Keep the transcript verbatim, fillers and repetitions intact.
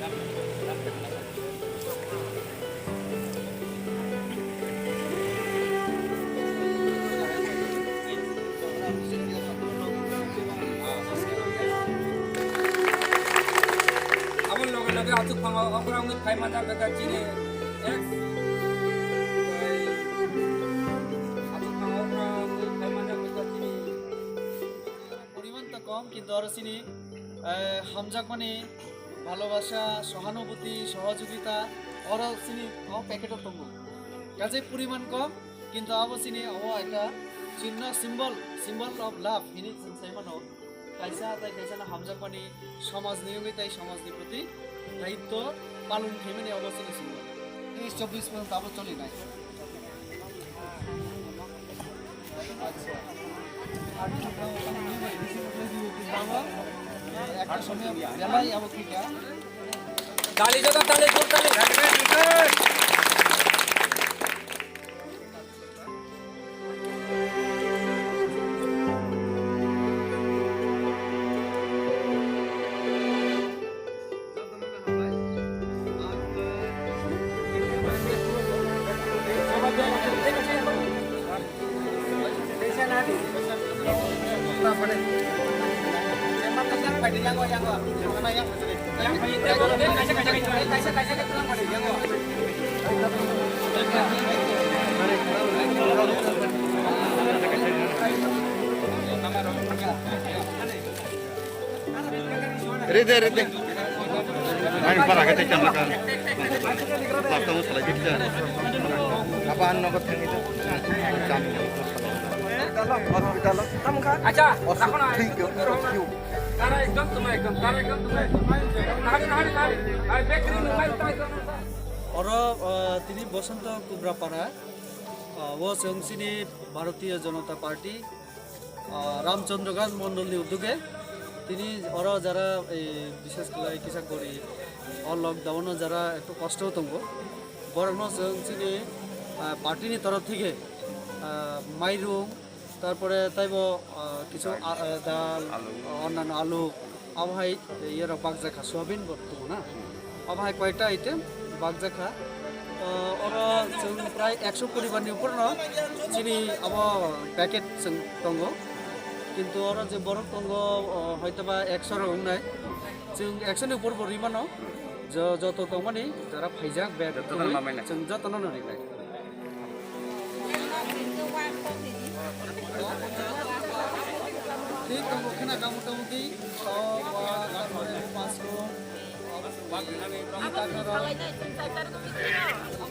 Aboni loge loge achuk phango okra wngwi phai manjak kha chini ex, achuk phango okra wngwi phai manjak kha chini. Poriman to kom, kintu aro chini, eh, hamjakmani bhalobasa, sohanubuti, sohojogita, oro chini o packet o tongo. Kaje poriman kom, kintu abo chini abo ekta chinno symbol, symbol of love hini chwng sai mano. Kaisa tai kaisa no hamjakmani somajni wngwi tai somajni proti daitto palon khaimani abo chini symbol. Tris chobbish porjonto abo choli nai. Tali jota tali, jor tali. Rede, rede. Ani para kete kama kan. Laptop mo salai dikta. Apa an nogo thangi to? Jam. Hospital. Tamo kha? Acha, hospital. Thank you. Thank you. Tara ekdom tuma ekdom, tara ekdom tuma ekdom. Nahari, nahari, nahari. Ai, bakery ni mai tai to. Oro, ah, tini Bosonto Kubrapara, ah, o chwng chini Bharatiya Janata Party, ah, Ramchandra Gaj Mondol ni uduge tini oro jara, eh, bishes khlai kisa gori o lockdown o jara ektu kosto tongo, borokno chwng chini, ah, party ni torof theke, ah, mairung, tarpore taibo, ah, kisu, ah, ah, dal, onnano alu, abo hai, eh, iyerok bakjakha, soyabin bo tongo na? Abo hai koyekta item bakjakha. Ah, oro chwng prai ekso poribar ni upor no chini abo packet chwng tongo. Kintu oro je borok tongo, ah, hoytoba ekso rok wngnai. Chwng ekso ni upor bo rwi mano. Jo-, joto tongmani jara phaijak bag tongwi chwng jotono no rinai. Thik tongo khena ka motamoti, o, o, o, pasko, o, o,